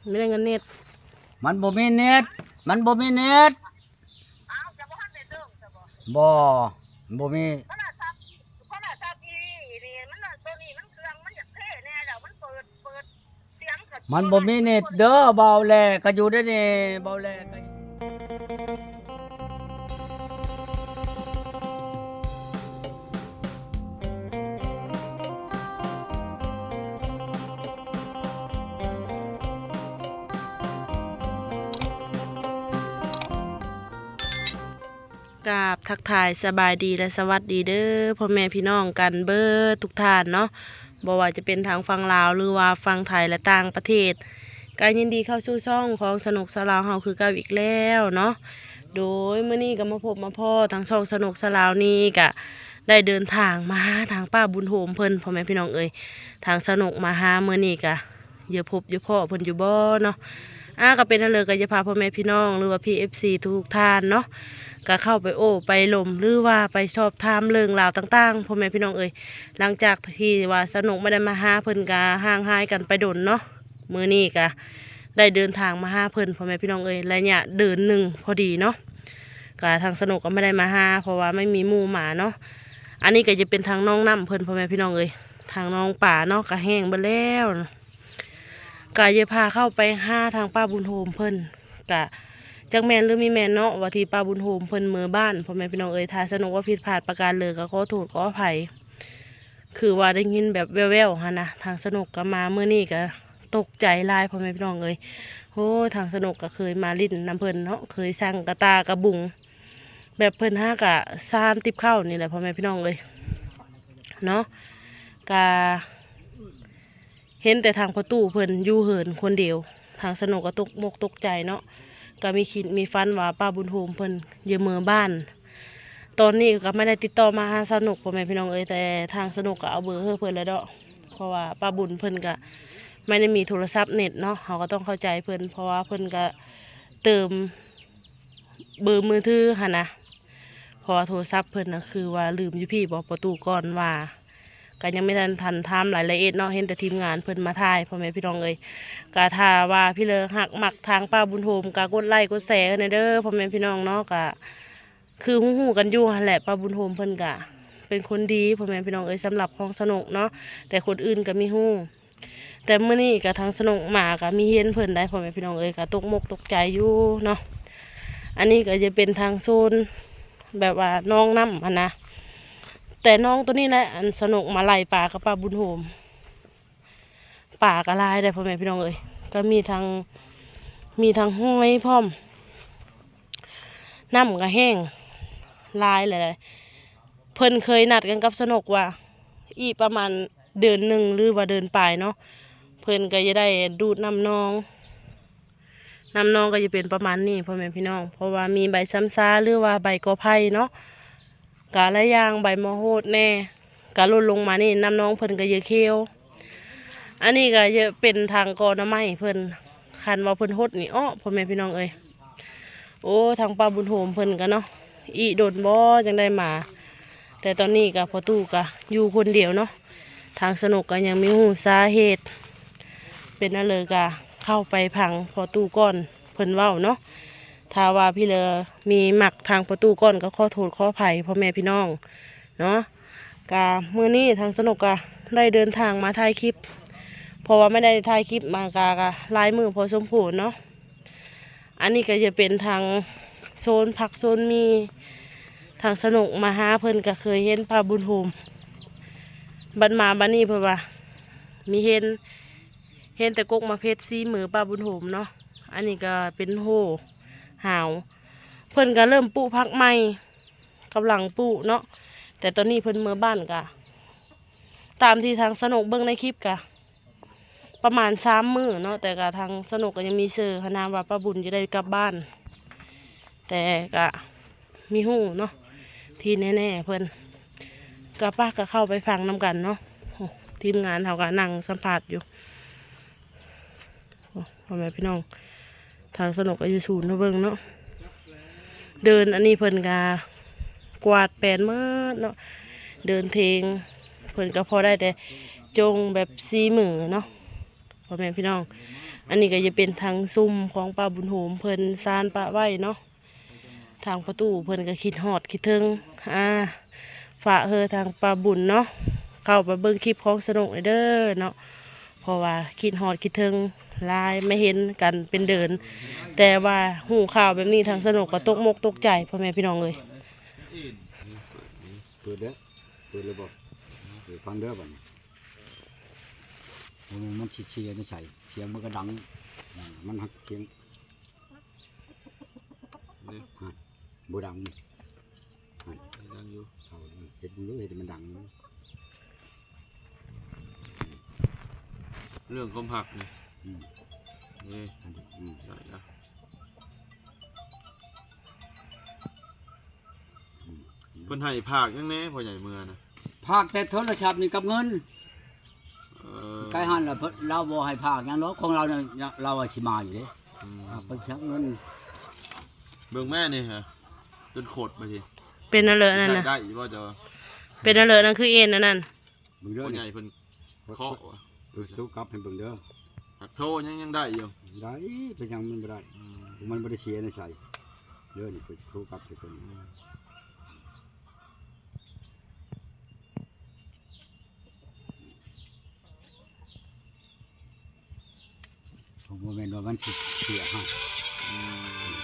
ມີແຕ່ເງິນເນັດ. ມັນບໍ່ມີເນັດ ມັນບໍ່ມີເນັດ. ອ້າວ ເຈົ້າບໍ່ທັນໄດ້ເຕີມຊະບໍ່? ບໍ່ ບໍ່ມີ. ໂທລະສັບ ໂທລະສັບອີ່ນີ້ນີ້ ມັນ ໂຕນີ້ມັນເຄື່ອງມັນຢາກເພແດ່ແລ້ວ ມັນເປີດ ເປີດສຽງກໍ ມັນບໍ່ມີເນັດເດີ ເບົາແຫຼກະຢູ່ເດ້ນີ້ ເບົາແຫຼກະ. ກາບທັກທາຍສະບາຍດີ ແລະ ສະຫວັດດີເດີ ພໍ່ແມ່ພີ່ນ້ອງກັນເບີດທຸກທ່ານເນາະ, ບໍ່ວ່າຈະເປັນທາງຝັ່ງລາວ ຫຼືວ່າຝັ່ງໄທ ແລະ ຕ່າງປະເທດ. ກໍຍິນດີເຂົ້າສູ່ຊ່ອງຂອງສະໜຸກສາວລາວເຮົາຄືເກົ່າອີກແລ້ວເນາະ. ໂດຍມື້ນີ້ກໍມາພົບມາພໍ້ທາງຊ່ອງສະໜຸກສາວລາວນີ້ ກໍໄດ້ເດີນທາງມາຫາທາງປ້າບຸນໂຮມເພິ່ນ ພໍ່ແມ່ພີ່ນ້ອງເອີຍ. ທາງສະໜຸກມາຫາມື້ນີ້ກໍ ເຢາພົບເຢາພໍ້ເພິ່ນຢູ່ບໍ່ເນາະ. ອາ ກໍເປັນອັນເລີ ກໍຢາກພາພໍ່ແມ່ພີ່ນ້ອງ ຫຼືວ່າ ພີເອັຟຊີ ທຸກໆທ່ານເນາະ ກໍເຂົ້າໄປໂອ້ໄປລົມ ຫຼືວ່າໄປສອບຖາມເລື່ອງລາວຕ່າງໆ ພໍ່ແມ່ພີ່ນ້ອງເອີຍ. ຫຼັງຈາກທີ່ວ່າສະໜຸກບໍ່ໄດ້ມາຫາເພິ່ນ ກໍຫ່າງຫາຍກັນໄປດົນເນາະ, ມື້ນີ້ກໍໄດ້ເດີນທາງມາຫາເພິ່ນ ພໍ່ແມ່ພີ່ນ້ອງເອີຍ ໄລຍະເດືອນໜຶ່ງພໍດີເນາະ. ກະທາງສະໜຸກກໍບໍ່ໄດ້ມາຫາ ເພາະວ່າໄມ່ມີໝູ່ມາເນາະ. ອັນນີ້ກໍຈະເປັນທາງໜອງນ້ຳເພິ່ນ ພໍ່ແມ່ພີ່ນ້ອງເອີຍ, ທາງໜອງປາເນາະ ກໍແຫ້ງເບິດແລ້ວ. ກໍຈະພາເຂົ້າໄປຫາທາງປ້າບຸນໂຮມເພິ່ນ, ກະຈັກແມ່ນຫຼືບໍ່ແມ່ນເນາະ ວ່າທີ່ປ້າບຸນໂຮມເພິ່ນເມືອບ້ານ ພໍ່ແມ່ພີ່ນ້ອງເອີຍ. ຖ້າສະໜຸກວ່າຜິດພາດປະການເລີ ກໍຂໍໂທດຂໍອະໄພ. ຄືວ່າໄດ້ຍິນແບບແວ່ວໆຫັ້ນນະ, ທາງສະໜຸກກໍມາມື້ນີ້ກໍຕົກໃຈຫຼາຍ ພໍ່ແມ່ພີ່ນ້ອງເອີຍ. ໂອ້ ທາງສະໜຸກກໍເຄີຍມາຫຼິ້ນນຳເພິ່ນເນາະ, ເຄີຍສັງກະຕ່າກະບຸງ ແບບເພິ່ນຫາກະຊານຕິບເຂົ້ານີ້ແຫຼະ ພໍ່ແມ່ພີ່ນ້ອງເອີຍເນາະ. ກະເຫັນແຕ່ທາງພໍ່ຕູ້ເພິ່ນຢູ່ເຮືອນຄົນດຽວ, ທາງສະໜຸກກໍຕົກມົກຕົກໃຈເນາະ. ກໍມີຄິດມີຝັນວ່າປ້າບຸນໂຮມເພິ່ນຢູ່ເມືອບ້ານ. ຕອນນີ້ກໍບໍ່ໄດ້ຕິດຕໍ່ມາຫາສະໜຸກ ພໍ່ແມ່ພີ່ນ້ອງເອີຍ, ແຕ່ທາງສະໜຸກກໍເອົາເບີໃຫ້ເພິ່ນແລ້ວເນາະ, ເພາະວ່າປ້າບຸນເພິ່ນກໍບໍ່ໄດ້ມີໂທລະສັບເນັດເນາະ. ເຮົາກໍຕ້ອງເຂົ້າໃຈເພິ່ນ ເພາະວ່າເພິ່ນກໍເຕີມເບີມືຖືຫັ້ນນະ, ເພາະວ່າໂທລະສັບເພິ່ນນະ ຄືວ່າລືມຢູ່ພີ້ບໍ ປະຕູກ່ອນວ່າ ກໍຍັງບໍ່ທັນ ທັນຖາມລາຍລະອຽດເນາະ, ເຫັນແຕ່ທີມງານເພິ່ນມາຖ່າຍ ພໍ່ແມ່ພີ່ນ້ອງເອີຍ. ກໍຖ້າວ່າພີ່ເລີຮັກມັກທາງປ້າບຸນໂຮມ ກໍກົດໄລກົດແຊໃຫ້ແດ່ເດີ ພໍ່ແມ່ພີ່ນ້ອງເນາະ. ກໍຄືຮູ້ໆກັນຢູ່ຫັ້ນແຫຼະ, ປ້າບຸນໂຮມເພິ່ນກໍເປັນຄົນດີ ພໍ່ແມ່ພີ່ນ້ອງເອີຍ, ສຳລັບຂອງສະໜຸກເນາະ, ແຕ່ຄົນອື່ນກໍມີຮູ້. ແຕ່ມື້ນີ້ກໍທາງສະໜຸກມາກໍມີເຫັນເພິ່ນໄດ໋ ພໍ່ແມ່ພີ່ນ້ອງເອີຍ, ກໍຕົກມົກຕົກໃຈຢູ່ເນາະ. ອັນນີ້ກໍຈະເປັນທາງໂຊນແບບວ່າໜອງນ້ຳຫັ້ນນະ, ແຕ່ໜອງໂຕນີ້ແຫຼະ ອັນສະໜຸກມາໄລ່ປາກັບປ້າບຸນໂຮມ. ປາກໍຫຼາຍໄດ໋ ພໍ່ແມ່ພີ່ນ້ອງເອີຍ, ກໍມີທັງ ມີທັງຫອຍພ້ອມ. ນ້ຳກໍແຫ້ງຫຼາຍແຫຼະ. ເພິ່ນເຄີຍນັດກັນກັບສະໜຸກວ່າ ອີກປະມານເດືອນໜຶ່ງ ຫຼືວ່າເດືອນປາຍເນາະ, ເພິ່ນກໍຈະໄດ້ດູດນ້ຳໜອງ. ນ້ຳໜອງກໍຈະເປັນປະມານນີ້ ພໍ່ແມ່ພີ່ນ້ອງ, ເພາະວ່າມີໃບຊຳຊາ ຫຼືວ່າໃບກໍໄຜ່ເນາະ, ກະຫຼາຍຢ່າງ ໃບມະໂຫດແດ່ ກະຫຼຸດລົງມານີ້ ນ້ຳໜອງເພິ່ນກະເຢີແຄວ. ອັນນີ້ກະເຢີເປັນທາງກໍໜໍ່ໄມ້ເພິ່ນ, ຄັນວ່າເພິ່ນຫົດນີ້ເອາະ ພໍ່ແມ່ພີ່ນ້ອງເອີຍ. ໂອ້ ທາງປ້າບຸນໂຮມເພິ່ນກະເນາະ ອີ່ດົນບໍ່ຈັ່ງໄດ້ມາ, ແຕ່ຕອນນີ້ກະພໍ່ຕູ້ກະຢູ່ຄົນດຽວເນາະ. ທາງສະໜຸກກະຍັງມີຮູ້ສາເຫດເປັນອັນເລີ ກະເຂົ້າໄປຟັງພໍ່ຕູ້ກ່ອນເພິ່ນເວົ້າເນາະ. ຖ້າວ່າພີ່ເລີມີມັກທາງພໍ່ຕູ້ກ່ອນ ກໍຂໍໂທດຂໍອະໄພພໍ່ແມ່ພີ່ນ້ອງເນາະ. ກະມື້ນີ້ທາງສະໜຸກກະໄດ້ເດີນທາງມາຖ່າຍຄລິບ ເພາະວ່າໄມ່ໄດ້ຖ່າຍຄລິບມາກະ ກະຫຼາຍມື້ພໍສົມຄວນເນາະ. ອັນນີ້ກະຈະເປັນທາງໂຊນຜັກໂຊນໝີ່, ທາງສະໜຸກມາຫາເພິ່ນກະເຄີຍເຫັນປ້າບຸນໂຮມ, ບັດມາບັດນີ້ເພິ່ນວ່າມີເຫັນ ເຫັນແຕ່ກົກໝາກເພັດສີມືປ້າບຸນໂຮມເນາະ. ອັນນີ້ກະເປັນໂຫ ຫາວ, ເພິ່ນກະເລີ່ມປູກຜັກໃໝ່ ກຳລັງປູກເນາະ, ແຕ່ຕອນນີ້ເພິ່ນເມືອບ້ານກະ ຕາມທີ່ທາງສະໜຸກເບິ່ງໃນຄລິບກະປະມານສາມມື້ເນາະ, ແຕ່ກະທາງສະໜຸກກະຍັງມີເຊື່ອຫັ້ນນະວ່າປ້າບຸນຈະໄດ້ກັບບ້ານ, ແຕ່ກະມີຮູ້ເນາະ ທີ່ແນ່ໆເພິ່ນ. ກະປະ ກະເຂົ້າໄປຟັງນຳກັນເນາະ. ໂອ້ ທີມງານເຮົາກະນັ່ງສຳພາດຢູ່. ໂອ້ ພໍ່ແມ່ພີ່ນ້ອງ, ທາງສະໜຸກກໍຈະສູນໃຫ້ເບິ່ງເນາະ. ເດີ່ນອັນນີ້ເພິ່ນກະກວາດແປນໝົດເນາະ, ເດີ່ນເທັງເພິ່ນກະພໍໄດ້ແຕ່ຈົ່ງແບບສີມືເນາະ. ພໍ່ແມ່ພີ່ນ້ອງ ອັນນີ້ກໍຈະເປັນທາງຊຸມຂອງປ້າບຸນໂຮມ ເພິ່ນຊານປະໄວ້ເນາະ. ທາງພໍ່ຕູ້ເພິ່ນກໍຄິດຮອດຄິດເຖິງ ອ່າ ຝາກເຮີທາງປ້າບຸນເນາະ ເຂົ້າໄປເບິ່ງຄລິບຂອງສະໜົກແດ່ເດີເນາະ ເພາະວ່າຄິດຮອດຄິດເຖິງຫຼາຍ ມາເຫັນກັນເປັນເດີນ ແຕ່ວ່າຮູ້ຂ່າວແບບນີ້ ທາງສະໜົກກໍຕົກມົກຕົກໃຈ ພໍ່ແມ່ພີ່ນ້ອງເອີຍ. ເປີດແລ້ວ ເປີດແລ້ວບໍ່? ເປີດຟັງເດີບັດນີ້ ບໍ່ແມ່ນມັນຊິເສຍນິໄສ ສຽງມັນກໍດັງ ມັນຮັກສຽງ ນີ້ ຫັ້ນ ບໍ່ດັງນີ້ ຫັ້ນ ຍັງຢູ່ ເອົາ ເຮັດເບິ່ງດູ ເຮັດໃຫ້ມັນດັງ ເລື່ອງຄວາມຮັກນີ້ ອືມ ນີ້ ອັນນີ້ ອືມ ໄດ້ລະ ອືມ ເພິ່ນໃຫ້ພາກຫຍັງແດ່ພໍ່ໃຫຍ່ເມື່ອນະ? ພາກແຕ່ໂທລະສັບນີ້ກັບເງິນ ເອີ ໄກຫັ້ນລະ ເພິ່ນ ລາວບໍ່ໃຫ້ພາກຫຍັງດອກ ຂອງລາວນີ້ ລາວວ່າຊິມາຢູ່ເດ້ ອືມ ພາກໄປພາກເງິນ ເບິ່ງແມ່ນີ້ຫະ ຈົນໂຄດໄປຊິ ເປັນອັນເລີອັນນັ້ນນະ ໄດ້ຢູ່ບໍ່ເຈົ້າ? ເປັນອັນເລີ ອັນນັ້ນຄືເອັນອັນນັ້ນ ເບິ່ງເດີ ພໍ່ໃຫຍ່ເພິ່ນເຄາະ ເອີ ໂທກັບໃຫ້ເບິ່ງເດີ ຫາກໂທຍັງ ຍັງໄດ້ຢູ່ ໄດ້ ເປັນຫຍັງມັນບໍ່ໄດ້ ອືມ ມັນບໍ່ໄດ້ເສຍໃນໃສ ເດີ ນີ້ຂ້ອຍໂທກັບໃສ່ຕົວນີ້ ອືມ ບໍ່ແມ່ນວ່າມັນຊິເສຍໃຫ້ ອືມ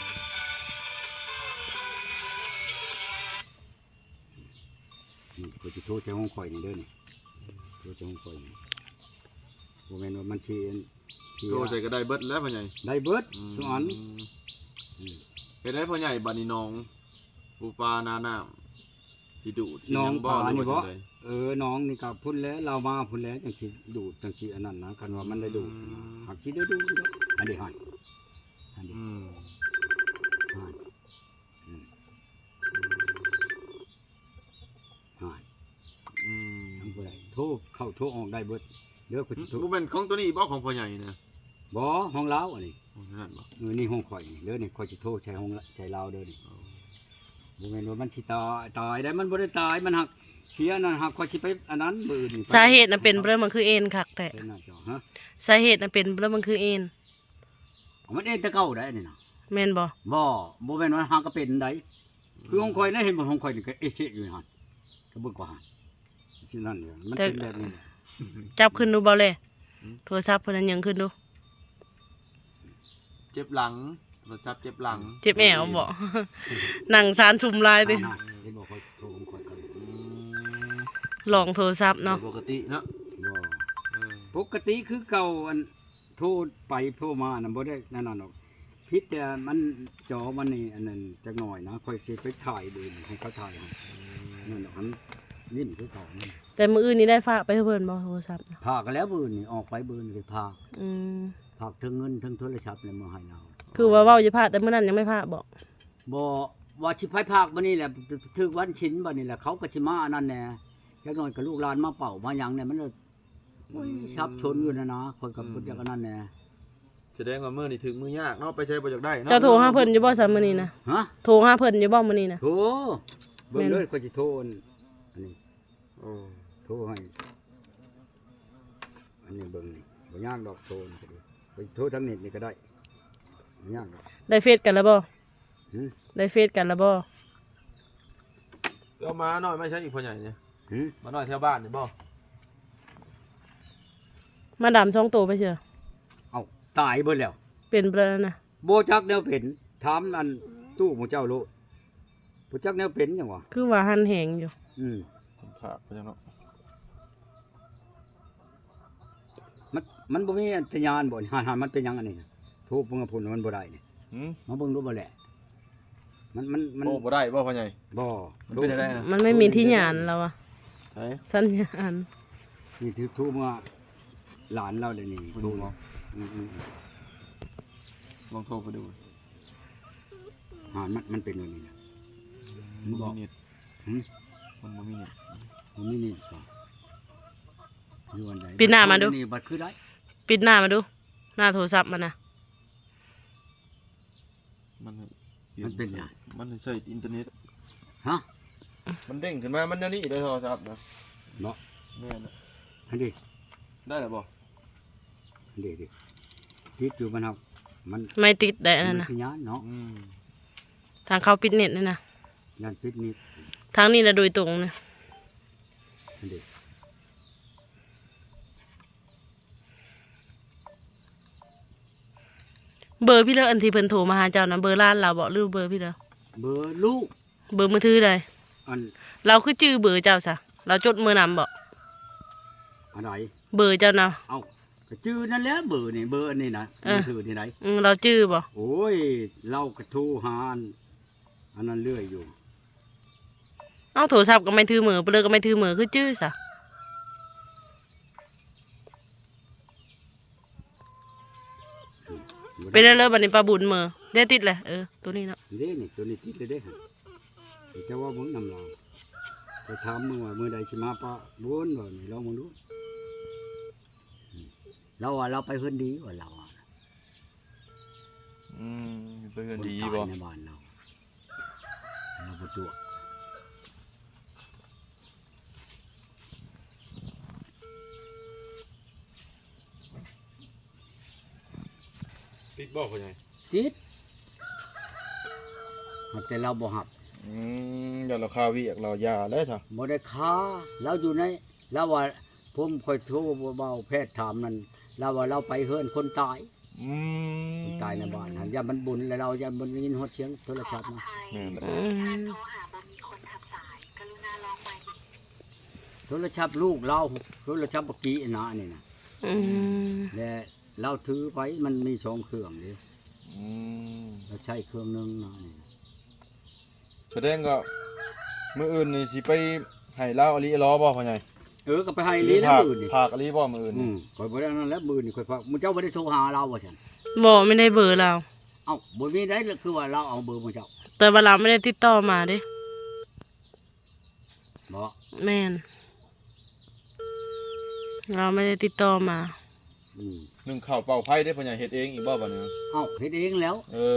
ນີ້ ຂ້ອຍຊິໂທໃສ່ຂອງຂ້ອຍນີ້ເດີນີ້ ໂທໃສ່ຂອງຂ້ອຍນີ້ ບໍ່ແມ່ນວ່າມັນຊິອັນ ຊິໂທໃສ່ກໍໄດ້ເບິດແລ້ວພໍ່ໃຫຍ່ ໄດ້ເບິດ ອືມ ຊຸອັນ ອືມ ເຮັດໃດພໍ່ໃຫຍ່ ບັດນີ້ໜອງປູປານານ້ຳ ຊິດູດ ໜອງປານີ້ບໍ່? ເອີ ໜອງນີ້ກໍພຸ້ນແຫຼະ ລາວມາພຸ້ນແຫຼະ ຈັ່ງຊິດູດ ຈັ່ງຊິອັນນັ້ນນະ ຄັນວ່າມັນໄດ້ດູດ ອືມ ຫາກຊິໄດ້ດູດຢູ່ດອກ ອັນນີ້ຫັ້ນ ອັນນີ້ ອືມ ຫັ້ນ ອືມ ຫັ້ນ ອືມ ຍັງບໍ່ໄດ້ ໂທເຂົ້າໂທອອກໄດ້ເບິດເດີ ຂ້ອຍຊິໂທ ບໍ່ແມ່ນຂອງໂຕນີ້ບໍ່ ຂອງພໍ່ໃຫຍ່ນະ? ບໍ່ ຂອງລາວອັນນີ້ ຂອງນັ້ນບໍ່? ເອີ ນີ້ຂອງຂ້ອຍນີ້ເດີ ນີ້ຂ້ອຍຊິໂທໃສ່ຂອງ ໃສ່ລາວເດີນີ້ ອໍ ບໍ່ແມ່ນວ່າມັນຊິຕາຍ ຕາຍໄດ໋ ມັນບໍ່ໄດ້ຕາຍ ມັນຫາກເສຍນັ້ນ ຫາກຂ້ອຍຊິໄປອັນນັ້ນ ມື້ອື່ນນີ້ ສາເຫດນະເປັນເພາະມັນຄືເອັນຄັກແທ້ ເປັນໜ້າຈອ ຮະ? ສາເຫດນະເປັນເພາະມັນຄືເອັນ ມັນເອັນແຕ່ເກົ່າໄດ໋ອັນນີ້ນະ ແມ່ນບໍ່? ບໍ່ ບໍ່ແມ່ນວ່າຫາກະເປັນໄດ໋ ຄືຂອງຂ້ອຍນະ ເຫັນບໍ່ ຂອງຂ້ອຍນີ້ກະເອເຊະຢູ່ຫັ້ນ ກະເບິ່ງກວ່າຫັ້ນ ຊິນັ້ນ ມັນເປັນແບບນີ້ແຫຼະ ຈັບຂຶ້ນດູເບົາແລ ຫືມ ໂທລະສັບເພິ່ນນັ້ນ ຍິງຂຶ້ນດູ ເຈັບຫຼັງ ໂທລະສັບເຈັບຫຼັງ ເຈັບແອວບໍ? ນັ່ງຊານຊຸມຫຼາຍຕິ ເຫັນບໍ່ ຂ້ອຍໂທຂອງຂ້ອຍກໍ ອືມ ລອງໂທລະສັບເນາະ ປົກກະຕິເນາະ ບໍ່ ເອີ ປົກກະຕິຄືເກົ່າ ອັນ ໂທໄປໂທມານະ ບໍ່ໄດ້ນັ້ນດອກ ຜິດແຕ່ມັນ ຈໍມັນນີ້ ອັນນັ້ນຈັກໜ້ອຍນະ ຂ້ອຍຊິໄປຖ່າຍເບິ່ງ ໃຫ້ເຂົາຖ່າຍໃຫ້ ອືມ ນັ້ນດອກ ຫັ້ນຍິ້ມຄືເກົ່ານັ້ນ ແຕ່ມື້ອື່ນນີ້ໄດ້ຝາກໄປໃຫ້ເພິ່ນບໍ່ ໂທລະສັບນະ? ຝາກແລ້ວ ມື້ອື່ນນີ້ອອກໄປ ມື້ອື່ນນີ້ໄປຝາກ ອືມ ຝາກເຖິງເງິນເຖິງໂທລະສັບແລ້ວ ມາໃຫ້ລາວ ຄືວ່າເວົ້າຈະຝາກ ແຕ່ມື້ນັ້ນຍັງໄມ່ຝາກບໍ? ບໍ່ ວ່າຊິໄປຝາກມື້ນີ້ແຫຼະ ຖືກວັນສິນບັດນີ້ແຫຼະ ເຂົາກໍຊິມາອັນນັ້ນແດ່ ຈັກໜ້ອຍກໍລູກຫຼານມາເປົ່າມາຫຍັງແດ່ ມັນ ໂອ້ຍ ສັບສົນຢູ່ນະນະ ຂ້ອຍກໍບໍ່ ອືມ ຈັກອັນນັ້ນແດ່ ສະແດງວ່າມື້ນີ້ຖືກມື້ຍາກເນາະ ໄປໃສບໍ່ຢາກໄດ້ເນາະ ເຈົ້າໂທຫາເພິ່ນຢູ່ບໍ່ຊະມື້ນີ້ນະ? ຮະ? ໂທຫາເພິ່ນຢູ່ບໍ່ມື້ນີ້ນະ? ໂທ ເບິ່ງເດີ ຂ້ອຍຊິໂທອັນ ອັນນີ້ ໂອ້ ໂທໃຫ້ ອັນນີ້ເບິ່ງນີ້ ບໍ່ຍາກດອກ ໂທນີ້ກໍດີ ຂ້ອຍໂທທາງເນັດນີ້ກໍໄດ້ ບໍ່ຍາກດອກ ໄດ້ເຟສກັນແລ້ວບໍ່? ຫືມ ໄດ້ເຟສກັນລະບໍ່? ເອົາໝານ້ອຍມາໃຊ້ອີກພໍ່ໃຫຍ່ນີ້ ຫືມ ໝານ້ອຍແຖວບ້ານນີ້ບໍ່? ໝາດຳສອງໂຕໄປເຊື່ອ? ເອົ້າ ຕາຍເບິດແລ້ວ ເປັນເບີນະ ບໍ່ຈັກແນວເປັນ ຖາມອັນຕູ້ໝູ່ເຈົ້າໂລດ ບໍ່ຈັກແນວເປັນຫຍັງຫວາ ຄືວ່າຫັນແຮງຢູ່ ອືມ ມັນພາກໄປຈັ່ງເນາະ. ມັນ ມັນບໍ່ມີອັນທະຍານບໍ່? ຫັ້ນໆ ມັນເປັນຫຍັງອັນນີ້ນະ? ໂທເບິ່ງພຸ້ນ ມັນບໍ່ໄດ້ນີ້ ຫືມ ມາເບິ່ງດູບໍ່ແຫຼະ ມັນ ມັນ ມັນ ໂອ້ ບໍ່ໄດ້ບໍ່ພໍ່ໃຫຍ່? ບໍ່ ມັນເປັນຈັ່ງໃດນະ? ມັນໄມ່ມີທີ່ຍານລາວວ່າ ໃສ ສັນຍານ ນີ້ຖືກໂທມາຫຼານລາວເດນີ້ ໂທມາ ອືມໆ ລອງໂທໄປດູ ຫາ ມັນ ມັນເປັນແບບນີ້ນະ ມັນບໍ່ມີເນັດ ຫືມ ມັນບໍ່ມີເນັດ ບໍ່ມີເນັດບໍ່? ຢູ່ອັນໃດ? ປິດໜ້າມາດູ ນີ້ບັດຄືໄດ້ ປິດໜ້າມາດູ ໜ້າໂທລະສັບມັນນະ ມັນ ມັນເປັນຫຍັງ? ມັນໃຫ້ໃຊ້ອິນເຕີເນັດ ຮະ? ມັນເດ້ງຂຶ້ນມາ ມັນແນວນີ້ເດ້ໂທລະສັບນະ ເນາະ ແມ່ນນະ ຫັ້ນດິ ໄດ້ແລ້ວບໍ່? ເດ້ໆ ຕິດຢູ່ ມັນເຮົາ ມັນ ໄມ້ຕິດໄດ້ອັນນັ້ນນະ ມັນຄືຍານເນາະ ອືມ ທາງເຂົ້າປິດເນັດນັ້ນນະ ຢ້ານປິດເນັດ ທາງນີ້ລະໂດຍຕົງນະ ອັນເດ ເບີພີ່ເລີ ອັນທີ່ເພິ່ນໂທມາຫາເຈົ້ານະ ເບີຫຼານລາວບໍ ຫຼືເບີພີ່ເລີ? ເບີລູກ. ເບີມືຖືໃດ? ອັນ ລາວຄືຈື່ເບີເຈົ້າຊະ? ລາວຈົດເບີນຳບໍ? ອັນໃດ? ເບີເຈົ້ານະ? ເອົ້າ ກໍຈື່ນັ້ນແຫຼະ ເບີນີ້ ເບີອັນນີ້ນະ ເອີ ມືຖືນີ້ໃດ. ອືມ ລາວຈື່ບໍ? ໂອ້ຍ ລາວກໍໂທຫາ ອັນ ອັນນັ້ນເລື້ອຍຢູ່. ເອົ້າ ໂທລະສັບກໍແມ່ນຖືເມີ ປະເລີກໍແມ່ນຖືເມີ ຄືຈື່ຊະ? ອືມ ເປັນແລ້ວເລີ ບັດນີ້ປາບຸນເມີ ໄດ້ຕິດແຫຼະ ເອີ ໂຕນີ້ເນາະ ເດ້ນີ້ ໂຕນີ້ຕິດແລ້ວເດ້ ແຕ່ວ່າເບິ່ງນຳລາວ ໄປຖາມເບິ່ງວ່າມື້ໃດຊິມາປາບຸນ ວ່ານີ້ ລອງເບິ່ງດູ ອືມ ລາວວ່າລາວໄປເຮືອນດີ ວ່າລາວວ່າ ອືມ ໄປເຮືອນດີບໍ ໃນບ້ານລາວ ລາວບໍ່ຕົວະ. ຕິດບໍ່ພໍ່ໃຫຍ່? ຕິດ ຫາກແຕ່ລາວບໍ່ຮັບ ອືມ ຢ້ານລາວຄາວຽກ ລາວຢ່າແລ້ວຊະ ບໍ່ໄດ້ຄາ ລາວຢູ່ໃນ ລາວວ່າ ຜົມຂ້ອຍໂທບໍ່ເບົາ ແພດຖາມນັ້ນ ລາວວ່າລາວໄປເຮືອນຄົນຕາຍ ອືມ ຄົນຕາຍໃນບ້ານຫັ້ນ ຢ້ານມັນບຸນ ແລ້ວລາວຢ້ານບໍ່ໄດ້ຍິນຮອດສຽງໂທລະສັບນະ ແມ່ນແຫຼະ ອືມ ໂທລະສັບລູກລາວ ໂທລະສັບບັກກີ້ນະ ອັນນີ້ນະ ອືມ ແລະລາວຖືໄປ ມັນມີສອງເຄື່ອງເດ້ ອືມ ລາວໃຊ້ເຄື່ອງໜຶ່ງນະ ອັນນີ້ນະ. ສະແດງກໍມື້ອື່ນນີ້ຊິໄປໃຫ້ລາວອີ່ຫຼີອີ່ຫຼໍບໍ່ພໍ່ໃຫຍ່? ເອີ ກໍໄປໃຫ້ອີ່ຫຼີແລ້ວມື້ອື່ນນີ້ ຝາກອີ່ຫຼີບໍ່ມື້ອື່ນນີ້? ອືມ ຂ້ອຍບໍ່ໄດ້ອັນນັ້ນແລ້ວ ມື້ອື່ນນີ້ຂ້ອຍຝາກ ໝູ່ເຈົ້າບໍ່ໄດ້ໂທຫາລາວວ່າຊັ້ນ? ບໍ່ ບໍ່ໄດ້ເບີລາວ. ເອົ້າ ບໍ່ມີໃດ ຄືວ່າລາວເອົາເບີໝູ່ເຈົ້າ ແຕ່ວ່າລາວບໍ່ໄດ້ຕິດຕໍ່ມາເດ້. ບໍ່? ແມ່ນ ລາວບໍ່ໄດ້ຕິດຕໍ່ມາ ອືມ ໜຶ້ງເຂົ້າເປົ່າໄຟເດ້ພໍ່ໃຫຍ່ ເຮັດເອງອີກບໍ່ບັດນີ້? ເອົ້າ ເຮັດເອງແລ້ວ ເອີ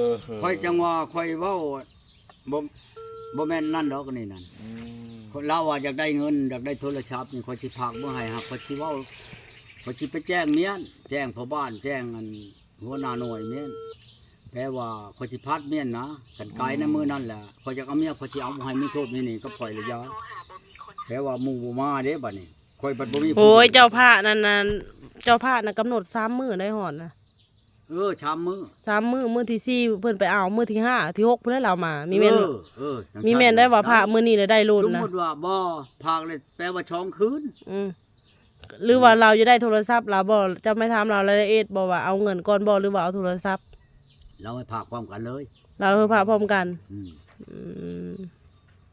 ຂ້ອຍຈັ່ງວ່າຂ້ອຍເວົ້າ ບໍ່ ບໍ່ແມ່ນນັ້ນດອກ ອັນນີ້ນັ້ນ ອືມ ລາວວ່າຢາກໄດ້ເງິນ ຢາກໄດ້ໂທລະສັບນີ້ ຂ້ອຍຊິຝາກເມືອໃຫ້ ຫາກຂ້ອຍຊິເວົ້າ ຂ້ອຍຊິໄປແຈ້ງເມຍ ແຈ້ງພໍ່ບ້ານ ແຈ້ງອັນ ຫົວໜ້າໜ່ວຍແມ່ນ ແປວ່າຂ້ອຍຊິພາດເມຍນະ ຄັນກາຍໃນມື້ນັ້ນແຫຼະ ຂ້ອຍຢາກເອົາເມຍ ຂ້ອຍຊິເອົາ ບໍ່ໃຫ້ມີໂທດມີໜີ້ກັບຂ້ອຍລະຢ່າ ແປວ່າໝູ່ບໍ່ມາເດ້ບັດນີ້ ຂ້ອຍບັດບໍ່ມີ ໂອ້ຍ ເຈົ້າພະນັ້ນນະ ເຈົ້າພະນະກຳນົດສາມມື້ໄດ້ຮອດນະ ເອີ ສາມມື້ ສາມມື້ ມື້ທີສີ່ເພິ່ນໄປເອົາ ມື້ທີຫ້າ ທີຫົກພຸ້ນແຫຼະລາວມາ ມີແມ່ນ ເອີ ເອີ ມີແມ່ນໄດ້ວ່າພະມື້ນີ້ລະໄດ້ໂລດນະ ສົມມຸດວ່າບໍ່ ພະແລ້ວແປວ່າສອງຄືນ ອືມ ຫຼືວ່າລາວຢາກໄດ້ໂທລະສັບລາວບໍ່? ເຈົ້າໄປຖາມລາວລາຍລະອຽດບໍ່ວ່າເອົາເງິນກ່ອນບໍ່ ຫຼືວ່າເອົາໂທລະສັບ? ລາວໃຫ້ຝາກພ້ອມກັນເລີຍ ລາວໃຫ້ຝາກພ້ອມກັນ ອືມ ອືມ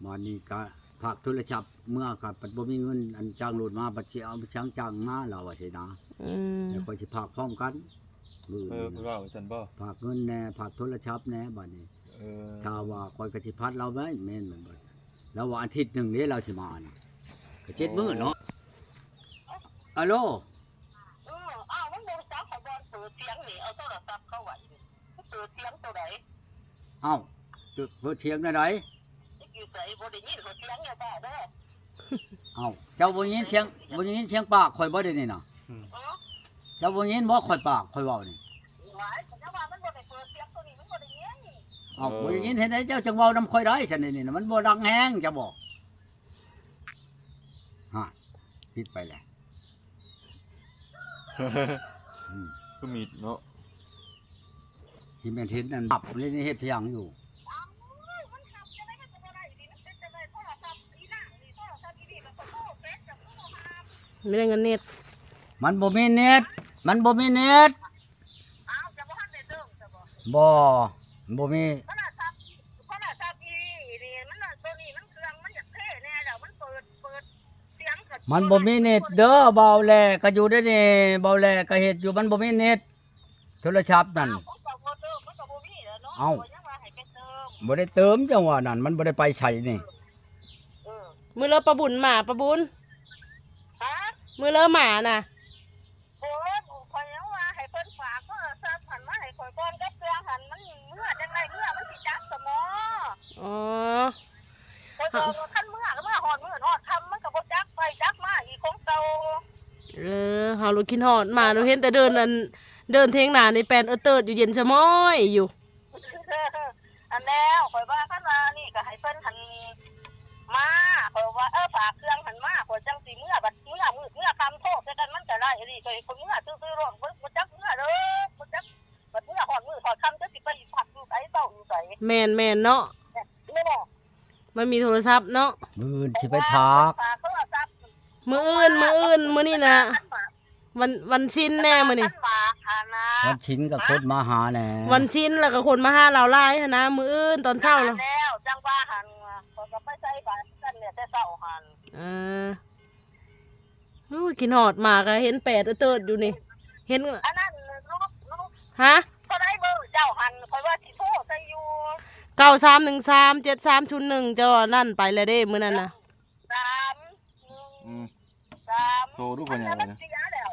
ບາດນີ້ກະຝາກໂທລະສັບເມືອ ກະບັດບໍ່ມີເງິນ ອັນຈ້າງລົດມາ ບັດຊິເອົາໄປຈ້າງ ຈ້າງມາ ລາວວ່າຊີ້ນະ ອືມ ແລ້ວຂ້ອຍຊິຝາກພ້ອມກັນ ມື້ອື່ນ ເອີ ເພິ່ນວ່າວ່າຊັ້ນບໍ່? ຝາກເງິນແດ່ ຝາກໂທລະສັບແດ່ ບາດນີ້ ເອີ ຖ້າວ່າຂ້ອຍກະຊິພັດລາວໄວ້ ແມ່ນ ແມ່ນບໍ່? ລາວວ່າອາທິດໜຶ່ງເດ້ລາວຊິມານີ້ ກະເຈັດມື້ເນາະ ອາໂລ ເອີ ອ້າວ ມັນບໍ່ຮູ້ຈັກ ຂ້ອຍບໍ່ເປີດສຽງນີ້ ເອົາໂທລະສັບເຂົ້າໄວ້ນີ້ ເປີດສຽງໂຕໃດ? ເອົ້າ ເປີດສຽງແນວໃດ? ຢູ່ໃສ? ບໍ່ໄດ້ຍິນ ເປີດສຽງແນວໃດເດີ? ເອົ້າ ເຈົ້າບໍ່ໄດ້ຍິນສຽງ ບໍ່ໄດ້ຍິນສຽງປາກຂ້ອຍບໍ່ ດຽວນີ້ນະ? ເອີ ເຈົ້າບໍ່ໄດ້ຍິນບໍ່ ຂ້ອຍປາກ ຂ້ອຍເວົ້ານີ້? ຫວາຍ ແຕ່ວ່າມັນບໍ່ໄດ້ເປີດສຽງໂຕນີ້ ມັນບໍ່ໄດ້ຍິນ. ເອົ້າ ເອີ ບໍ່ໄດ້ຍິນເຮັດໃດ ເຈົ້າຈັ່ງເວົ້ານຳຂ້ອຍໄດ້ຊັ້ນ ດຽວນີ້ນະ ມັນບໍ່ດັງແຮງ ເຈົ້າບອກ ຮະ ຜິດໄປແລ້ວ. ອືມ ຄືມີດເນາະ ທີ່ແມ່ນເຫັນນັ້ນ ປັບເລີຍ ເຮັດພະຍັງຢູ່ ມີແຕ່ເງິນເນັດ ມັນບໍ່ມີເນັດ ມັນບໍ່ມີເນັດ. ອ້າວ ເຈົ້າບໍ່ທັນໄດ້ເຕີມຊະບໍ່? ບໍ່ ບໍ່ມີ ໂທລະສັບ ໂທລະສັບອີ່ນີ້ ມັນ ໂຕນີ້ມັນເຄື່ອງມັນຢາກເພແດ່ແລ້ວ ມັນເປີດ ເປີດ ມັນບໍ່ມີເນັດເດີ ເບົາແຫຼກະຢູ່ເດ້ນີ້ ເບົາແຫຼກະເຮັດຢູ່ ມັນບໍ່ມີເນັດ ໂທລະສັບນັ້ນ. ເອົ້າ ບໍ່ໄດ້ເຕີມ ຈັ່ງວ່ານັ້ນ ມັນບໍ່ໄດ້ໄປໃສນີ້. ເອີ ມື້ເລີປາບຸນມາ ປາບຸນ ຮະ ມື້ເລີມານະ. ໂອ້ຍ ຂ້ອຍຍັງວ່າໃຫ້ເພິ່ນຝາກໂທລະສັບຫັ້ນມາໃຫ້ຂ້ອຍກ່ອນ ກັບເຄື່ອງຫັ້ນ ມັນເມືອຈັ່ງໃດ ເມືອມັນຊິຈັກສະໝໍ. ອໍ ຂ້ອຍບອກວ່າຄັນເມືອ ເມືອຮອດມື້ຮອດຄ່ຳ ມັນກໍບໍ່ຈັກໄປຈັກມາອີກຂອງເກົ່າ. ເອີ ເອົາ ໂລດຄິດຮອດມາ ໂລດເຫັນແຕ່ເດີນອັນ ເດີນເຖີງໜ້ານີ້ແປດເອີເຕີດຢູ່ ເຢັນສະໝອຍຢູ່. ອັນແລ້ວ ຂ້ອຍວ່າຄັນວ່ານີ້ກໍໃຫ້ເພິ່ນຫັ້ນມາ ຂ້ອຍວ່າ ເອີ ຝາກເຄື່ອງຫັ້ນມາ ຂ້ອຍຈັ່ງຊິເມືອ ບັດເມືອມືດເມືອຄ່ຳໂທໃສ່ກັນມັນກໍໄດ້ອີ່ຫຼີ. ຂ້ອຍ ຂ້ອຍເມືອຊື່ໆໂລດ ບໍ່ ບໍ່ຈັກເມືອເດີ ບໍ່ຈັກ ບັດເມືອຮອດມື້ຮອດຄ່ຳຈັກຊິໄປພັກຢູ່ໃສເຊົາຢູ່ໃສ. ແມ່ນໆເນາະ ແມ່ນ ມັນມີໂທລະສັບເນາະ. ມື້ອື່ນຊິໄປຝາກ ຝາກໂທລະສັບ ມື້ອື່ນ ມື້ອື່ນ ມື້ນີ້ນະ ວັນ ວັນສິນແດ່ມື້ນີ້ ວັນສິນກໍຄົນມາຫາແດ່ ວັນສິນແລ້ວກໍຄົນມາຫາລາວຫຼາຍຫັ້ນນະ. ມື້ອື່ນຕອນເຊົ້າແລ້ວ ຈັ່ງວ່າຫັ້ນ ຂ້ອຍກໍໄປໃສ່ບາດກັນແດ່ແຕ່ເຊົ້າຫັ້ນ. ເອີ ໂອ້ຍ ຄິດຮອດມາກໍເຫັນແປດເຕີດຢູ່ນີ້ ເຫັນ ອັນນັ້ນລູກ ລູກ ຮະ ເທົ່າໃດເບີເຈົ້າຫັ້ນ ຂ້ອຍວ່າຊິໂທໃສ່ຢູ່ ເກົ້າສາມໜຶ່ງສາມເຈັດສາມສູນໜຶ່ງ ເຈົ້າອັນນັ້ນໄປແລ້ວເດ້ມື້ນັ້ນນະ ສາມ ອືມ ສາມ ໂທດູເພິ່ນຫຍັງນະ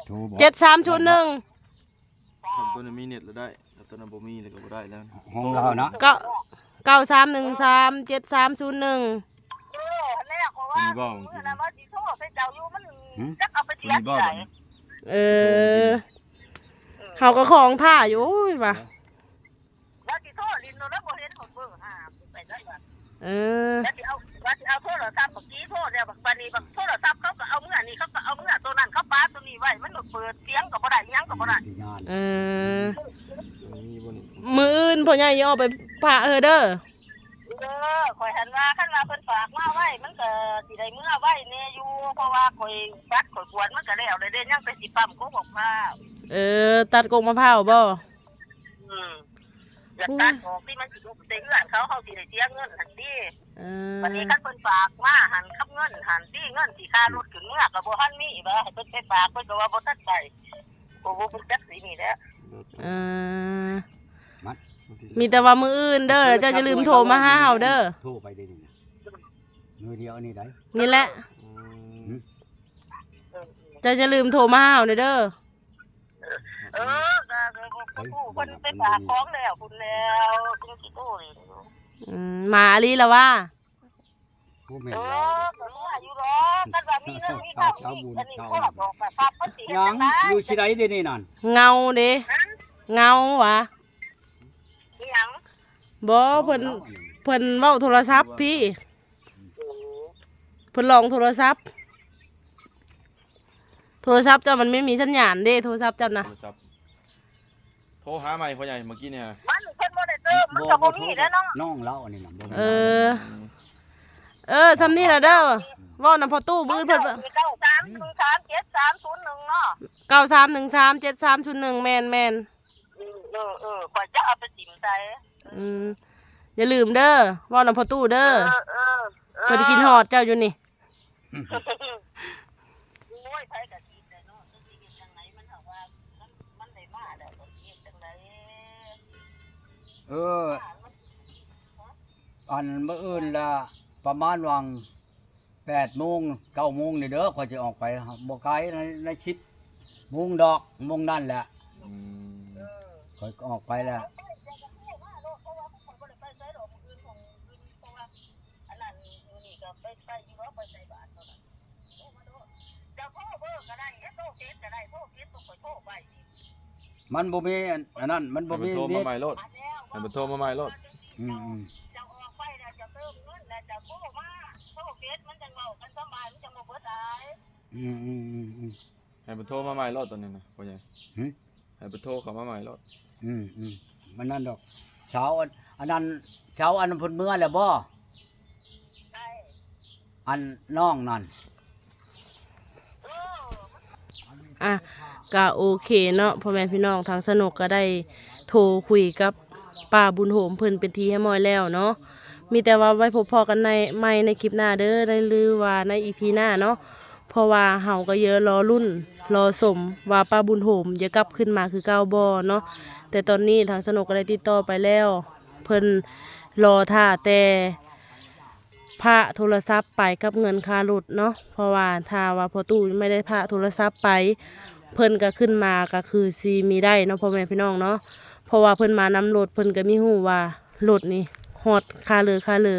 ໂທບໍ່ ເຈັດສາມສູນໜຶ່ງ ຄັນຕົວນັ້ນມີເນັດແລ້ວໄດ້ ຖ້າຕົວນັ້ນບໍ່ມີແລ້ວກໍບໍ່ໄດ້ແລ້ວ ຂອງລາວເນາະ ເກົ້າ ເກົ້າສາມໜຶ່ງສາມເຈັດສາມສູນໜຶ່ງ ເອີ ຫັ້ນແຫຼະ ເພາະວ່າມື້ນັ້ນວ່າຊິໂທໃສ່ເຈົ້າຢູ່ ມັນຈັກເອົາໄປເສຍທີ່ໃດ. ເອີ ເຮົາກໍຂອງຖ້າຢູ່ ໂອ້ຍວ່າ ວ່າຊິໂທຫຼິ້ນໂລດ ແລ້ວບໍ່ເຫັນເຂົາເບິ່ງຫາໄປໃສວະ. ເອີ ວ່າຊິເອົາ ວ່າຊິເອົາໂທລະສັບ ບັກຈີໂທແລ້ວ ບັດນີ້ບັກໂທລະສັບເຂົາກໍເອົາເມືອ ນີ້ເຂົາກໍເອົາເມືອ ໂຕນັ້ນເຂົາປະໂຕນີ້ໄວ້ ມັນບໍ່ເປີດ ສຽງກໍບໍ່ໄດ້ ຫຍັງກໍບໍ່ໄດ້. ເອີ ມີບໍ່ນີ້ ມື້ອື່ນພໍ່ໃຫຍ່ຊິອອກໄປຝາກເຮີເດີ. ເອີ ຂ້ອຍຫັ້ນວ່າ ຄັນວ່າເພິ່ນຝາກມາໄວ້ ມັນກໍຊິໄດ້ເມືອໄວແດ່ຢູ່ ເພາະວ່າຂ້ອຍຕັດຂ້ອຍກວນມັນກໍແລ້ວແລ້ວເດ້ ຍັງແຕ່ຊິປ້ຳກົກໝາກພ້າວ. ເອີ ຕັດກົກໝາກພ້າວບໍ່? ອືມ ຢາກຕັດອອກຕິ ມັນຊິລົບໃສ່ເຮືອນເຂົາ ເຮົາຊິໄດ້ເສຍເງິນຫັ້ນຕິ. ເອີ ບັດນີ້ຄັນເພິ່ນຝາກມາຫັ້ນ ກັບເງິນຫັ້ນຕິ ເງິນທີ່ຄ່າລົດຂຶ້ນເມືອກໍບໍ່ທັນມີ ວ່າໃຫ້ເພິ່ນໄປຝາກ ເພິ່ນກໍວ່າບໍ່ທັນໄປ ໂອ້ ບໍ່ຮູ້ຈັກຊິນີ້ແຫຼະ. ເອີ ມີແຕ່ວ່າມື້ອື່ນເດີ ເຈົ້າຢ່າລືມໂທມາຫາເຮົາເດີ. ໂທໄປເດນີ້ນະ ມື້ດຽວນີ້ໄດ໋ ນີ້ແຫຼະ. ອືມ ເຈົ້າຢ່າລືມໂທມາຫາເຮົາແດ່ເດີ. ເອີ ກໍ ກໍ ກໍ ກໍ ເພິ່ນໄປຝາກຂອງແລ້ວພຸ້ນແລ້ວ ຈຶ່ງຊິໂທເລີຍ. ອືມ ມາອີ່ຫຼີລະວ່າ. ບໍ່ແມ່ນ ເອີ ລາວເດ້ ກໍເມືອຢູ່ດອກ ຄັນວ່າມີເງິນມີຄຳ ຊາວບຸນ ມີອັນນີ້ ເຂົາ ເຂົາ ເຂົາກໍຂັບ ມັນຊິເຮັດຈັ່ງໃດ? ຫຍັງ ຢູ່ທີ່ໃດເດນີ້ນັ້ນ? ເງົາເດ້ ຫະ? ເງົາຫວາ? ອີຫຍັງ? ບໍ່ ເພິ່ນ ເວົ້າແລ້ວອັນນີ້ ເພິ່ນເວົ້າໂທລະສັບພີ້. ໂອ້ ເພິ່ນລອງໂທລະສັບ ໂທລະສັບເຈົ້າມັນໄມ່ມີສັນຍານເດ້ ໂທລະສັບເຈົ້ານະ. ໂທລະສັບ ໂທຫາໃໝ່ພໍ່ໃຫຍ່ເມື່ອກີ້ນີ້ ມັນ ເພິ່ນບໍ່ໄດ້ເຕີມ ມັນກໍບໍ່ມີແລ້ວເນາະ ນ້ອງລາວອັນນີ້ນະ. ເອີ ອືມ ເອີ ຊ່ຳນີ້ລະເດີ ເວົ້ານຳພໍ່ຕູ້ ມື້ອື່ນເພິ່ນ ເກົ້າສາມໜຶ່ງສາມເຈັດສາມສູນໜຶ່ງເນາະ ເກົ້າສາມໜຶ່ງສາມເຈັດສາມສູນໜຶ່ງ ແມ່ນໆ. ເອີ ເອີ ເອີ ຂ້ອຍຈະເອົາໄປຖິ້ມໃສ່. ອືມ ຢ່າລືມເດີ ເວົ້ານຳພໍ່ຕູ້ເດີ. ເອີ ເອີ ເອີ ເພິ່ນຄິດຮອດເຈົ້າຢູ່ນີ້. ໂອ້ຍ ໃຜກໍຄິດແຫຼະເນາະ ຈັກຊິເຮັດຈັ່ງໃດ ມັນຫາກວ່າ ມັນ ມັນໄດ້ມາແລ້ວ ກໍຊິເຮັດຈັ່ງໃດ? ເອີ ອັນມື້ອື່ນລະ ປະມານຫວ່າງ ແປດໂມງ ເກົ້າໂມງນີ້ເດີ ຂ້ອຍຊິອອກໄປ ບໍ່ໄກ ໃນ ໃນສິບໂມງດອກ ໂມງນັ້ນແຫຼະ. ອືມ ຂ້ອຍກໍອອກໄປແລ້ວ. ມັນບໍ່ມີອັນ ອັນນັ້ນ ມັນບໍ່ມີ ໃຫ້ເພິ່ນໂທມາໃໝ່ໂລດ ໃຫ້ເພິ່ນໂທມາໃໝ່ໂລດ. ອືມ ອືມ ເຈົ້າອອກໄປແລ້ວ ເຈົ້າເຕີມເງິນແລ້ວ ເຈົ້າໂທມາ ໂທເຟສມັນຈັ່ງເວົ້າກັນສະບາຍ ມັນຈັ່ງບໍ່ເບິດຫຼາຍ. ອືມ ອືມ ອືມ ອືມ ໃຫ້ເພິ່ນໂທມາໃໝ່ໂລດຕອນນີ້ນະ ພໍ່ໃຫຍ່. ຫື? ໃຫ້ເພິ່ນໂທເຂົ້າມາໃໝ່ໂລດ. ອືມ ອືມ ມັນນັ້ນດອກ ຊາວອັນ ອັນນັ້ນ ຊາວອັນນັ້ນເພິ່ນເມືອແລ້ວບໍ່? ໃຊ່ ອັນນ້ອງນັ້ນ. ອ່ະ ກະໂອເຄເນາະ ພໍ່ແມ່ພີ່ນ້ອງ ທາງສະໜຸກກະໄດ້ໂທຄຸຍກັບປ້າບຸນໂຮມເພິ່ນເປັນທີ່ຮຽບຮ້ອຍແລ້ວເນາະ. ມີແຕ່ວ່າໄວ້ພົບພໍ້ກັນໃນ ໃໝ່ໃນຄລິບໜ້າເດີ ໃນ ຫຼືວ່າໃນອີພີໜ້າເນາະ ເພາະວ່າເຮົາກໍເຢີລໍລຸ້ນລໍຊົມວ່າປ້າບຸນໂຮມຈະກັບຄືນມາຄືເກົ່າບໍ່ເນາະ. ແຕ່ຕອນນີ້ທາງສະໜຸກກໍໄດ້ຕິດຕໍ່ໄປແລ້ວ ເພິ່ນລໍຖ້າແຕ່ ພະໂທລະສັບໄປກັບເງິນຄ່າລົດເນາະ ເພາະວ່າຖ້າວ່າພໍ່ຕູ້ໄມ່ໄດ້ພະໂທລະສັບໄປ ເພິ່ນກະຂຶ້ນມາກະຄືຊິມີໄດ້ເນາະ ພໍ່ແມ່ພີ່ນ້ອງເນາະ. ເພາະວ່າເພິ່ນມານຳລົດ ເພິ່ນກະມີຮູ້ວ່າລົດນີ້ຮອດຄ່າເລີຄ່າເລີ.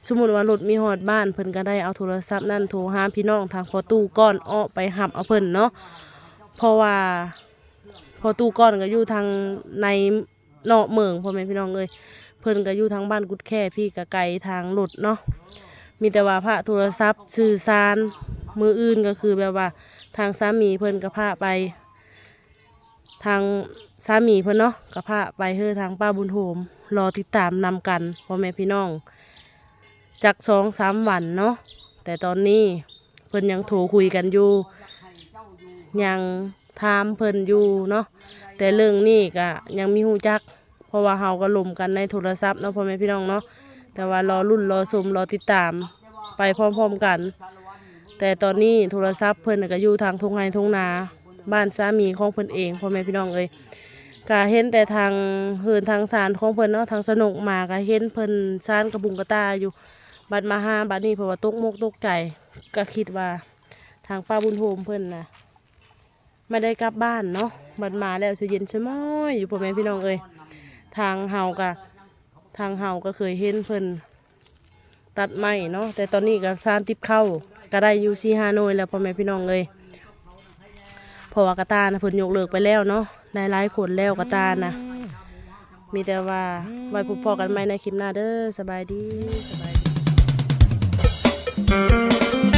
ສົມມຸດວ່າລົດມີຮອດບ້ານ ເພິ່ນກະໄດ້ເອົາໂທລະສັບນັ້ນໂທຫາພີ່ນ້ອງທາງພໍ່ຕູ້ກ່ອນອອກໄປຮັບເອົາເພິ່ນເນາະ. ເພາະວ່າພໍ່ຕູ້ກ່ອນກໍຢູ່ທາງໃນນອກເມືອງ ພໍ່ແມ່ພີ່ນ້ອງເອີຍ, ເພິ່ນກໍຢູ່ທາງບ້ານກຸດແຂ້ພີ້ ກໍໄກທາງລົດເນາະ. ມີແຕ່ວ່າພະໂທລະສັບສື່ສານ, ມື້ອື່ນກໍຄືແບບວ່າທາງສາມີເພິ່ນກໍພາໄປ ທາງສາມີເພິ່ນເນາະ ກໍພາໄປເຮີທາງປ້າບຸນໂຮມ ລໍຕິດຕາມນຳກັນ ພໍ່ແມ່ພີ່ນ້ອງ ຈັກສອງສາມວັນເນາະ. ແຕ່ຕອນນີ້ເພິ່ນຍັງໂທຄຸຍກັນຢູ່ ຍັງຖາມເພິ່ນຢູ່ເນາະ, ແຕ່ເລື່ອງນີ້ກໍຍັງມີຮູ້ຈັກ ເພາະວ່າເຮົາກໍລົມກັນໃນໂທລະສັບເນາະ ພໍ່ແມ່ພີ່ນ້ອງເນາະ. ແຕ່ວ່າລໍລຸ້ນ ລໍຊົມ ລໍຕິດຕາມໄປພ້ອມໆກັນ. ແຕ່ຕອນນີ້ໂທລະສັບເພິ່ນກໍຢູ່ທາງທົ່ງໄຮ່ທົ່ງນາ ບ້ານສາມີຂອງເພິ່ນເອງ ພໍ່ແມ່ພີ່ນ້ອງເອີຍ. ກະເຫັນແຕ່ທາງເຮືອນທາງຊານຂອງເພິ່ນເນາະ, ທາງສະໜົກມາກະເຫັນເພິ່ນຊານກະບຸງກະຕ່າຢູ່. ບັດມາຫາບັດນີ້ ເພາະວ່າຕົກມົກຕົກໃຈ ກະຄິດວ່າທາງປ້າບຸນໂຮມເພິ່ນນະ ບໍ່ໄດ້ກັບບ້ານເນາະ. ບັດມາແລ້ວຊິເຢັນຊິມ້ອຍຢູ່ ພໍ່ແມ່ພີ່ນ້ອງເອີຍ. ທາງເຮົາກະ ທາງເຮົາກໍເຄີຍເຫັນເພິ່ນຕັດໄມ້ເນາະ, ແຕ່ຕອນນີ້ກໍຊານຕິບເຂົ້າ ກໍໄດ້ຢູ່ສີ່ຫ້າໜ່ວຍແລ້ວ ພໍ່ແມ່ພີ່ນ້ອງເອີຍ. ເພາະວ່າກະຕ່ານະເພິ່ນຍົກເລີກໄປແລ້ວເນາະ, ໄດ້ຫຼາຍຄົນແລ້ວກະຕ່ານະ. ມີແຕ່ວ່າໄວ້ພົບພໍ້ກັນໃໝ່ໃນຄລິບໜ້າເດີ. ສະບາຍດີ ສະບາຍດີ.